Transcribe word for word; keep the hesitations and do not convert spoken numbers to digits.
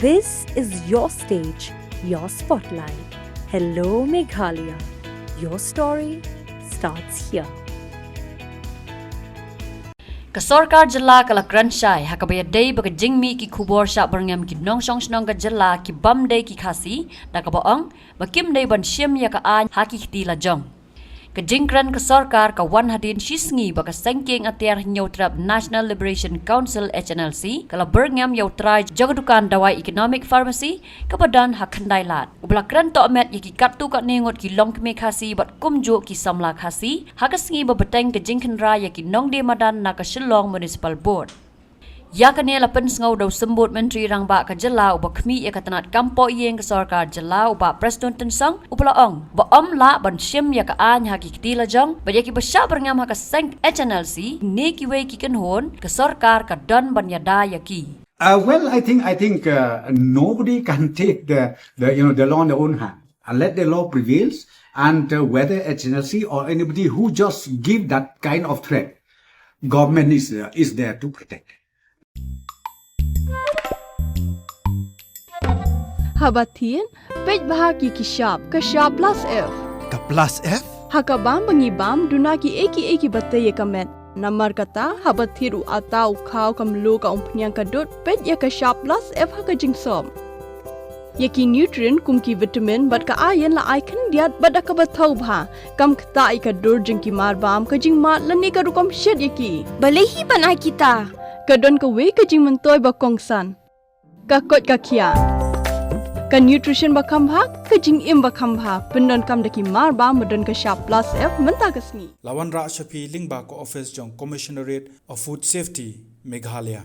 This is your stage, your spotlight. Hello Meghalaya. Your story starts here. Ka sorkar jylla ka la kren shai ha kaba ïadei bad ka jingmih ki khubor shah byrngem ki nongshong shnong ka jylla ki bym dei ki Khasi, da kaba ong ba kim dei ban shim ïa ka aiñ ha ki kti lajong. Ka jingkren ka sorkar ka wan hadien shi sngi ba ka Seng Kieng Atiar Hynñiewtrep National Liberation Council, H N L C, ka la byrngem ïa u trai jong ka dukan dawai Economic Pharmacy kaba don ha Khyndai Lad, uba la kren tohmet ïa ki katto katne ngut ki longkmie Khasi bad kumjuh ki samla Khasi ha ka sngi ba bteng ka jingkhynra ïa ki nongdie madan na ka Shillong Municipal Board. Ïa kane la pynsngew da u Symbud Myntri Rangbah ka jylla uba khmih ïa ka tnat kam pohïing ka sorkar jylla, u Bah Prestone Tynsong, uba la ong ba ym lah ban shim ïa ka aiñ ha ki kti lajong bad ïa kiba shah byrngem ha ka seng H N L C ne kiwei ki kynhun ka sorkar ka don ban ïada ïa ki. Uh, well, I think I think uh, nobody can take the, the you know the law in their own hand and let the law prevails. And uh, whether H N L C or anybody who just give that kind of threat, government is uh, is there to protect. Haba thied, peit bha ki ki shap, ka shap plus F. Ka plus F? Ha ka bam ba ngi bam, duna ki eki eki ba tei ïa ka met. Namar kata, haba thied u ata u khaw ka mluh ka umphniang ka dud, peit ïa ka shap plus F ha ka jingsop. Ïa ki nutrient kum ki vitamin bad ka iron la ai khyndiat bad da kaba thaw bha. Kam ktah ïa ka dur jong ki mar bam, ka jingmad lane ka rukom shet ïa ki. Balei hi ban ai kita? Ka don kawei ka jingmyntoi ba kongsan. Ka koit ka khiah. Ka nutrition ba kham bha, ka jingim ba kham bha. Pyndonkam da ki mar bam ba don ka shap plus F mynta ka sngi. La wanrah sha phi lyngba ka office jong Commissionerate of Food Safety, Meghalaya.